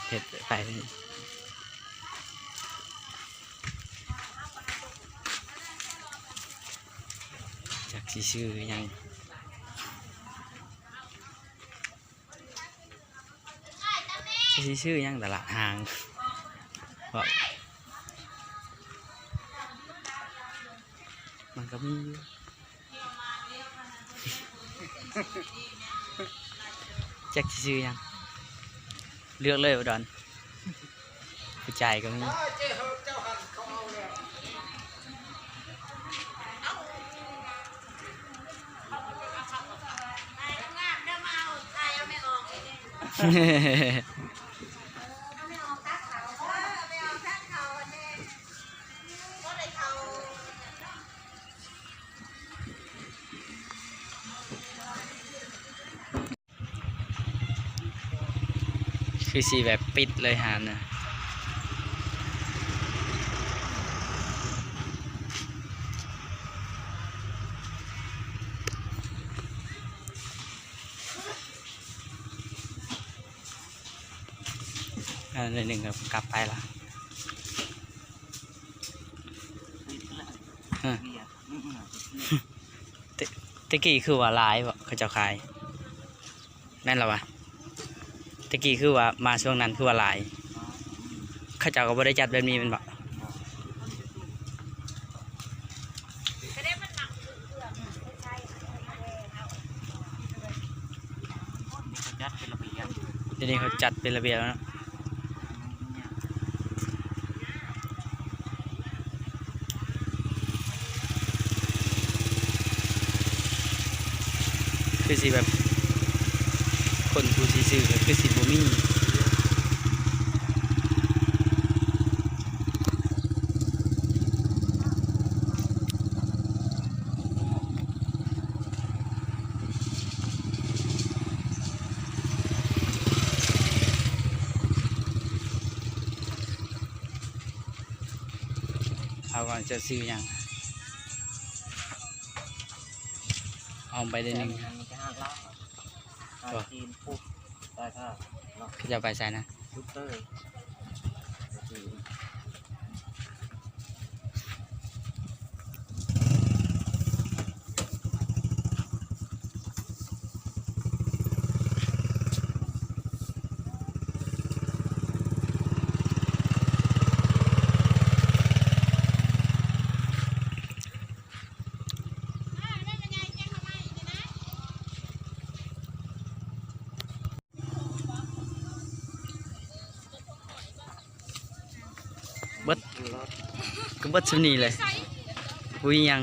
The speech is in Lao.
ເຮັດໄປ ຈັກຊິຊື້ຫຍັງ ຊິຊື້ຫຍັງຕະຫຼາດຫ້າງ ເວົ້າ ມັນກໍມີຢູ່ ຈັກຊິຊື້ຫຍັງ ເລືອກເລີຍບໍ່ດອນ ຜູ້ຈ່າຍກໍມີ ຄືຊິແບບປິດເລີຍຮ້ານນະ ເອີ ໜ້ອຍໜຶ່ງກໍກັບໄປລະ ຮະ ແຕ່ ແຕ່ກີ້ຄືວ່າຫຼາຍບໍ່ ເຂົາເຈົ້າຂາຍ ແມ່ນລະວະ ແຕ່ກີ້ຄືວ່າມາຊ່ວງນັ້ນຄືວ່າຫຼາຍ ເຂົາເຈົ້າກໍບໍ່ໄດ້ຈັດແບບນີ້ແມ່ນບໍ່? ດຽວນີ້ເຂົາຈັດເປັນລະບຽບແລ້ວເນາະ ຄືຊິແບບ ຄົນຜູ້ຊິຊື້ກໍຄືຊິບໍ່ມີ. ເອົາກ່ອນ ເຈົ້າຊື້ຫຍັງ? ເອົາໄປໄດ້ໜຶ່ງ ແມ່ນ ແມ່ນ ແມ່ນ ຮ້ານລາວ ຮ້ານຈີນພຸ້ນ ໄດ້ຖ້າເນາະ ເຂົາເຈົ້າໄປໃສນະ? ຊຸດເຕີຍ ຈີນ. ເບິດ ກໍເບິດສ່ຳນີ້ແຫຼະ ບໍ່ມີຫຍັງ.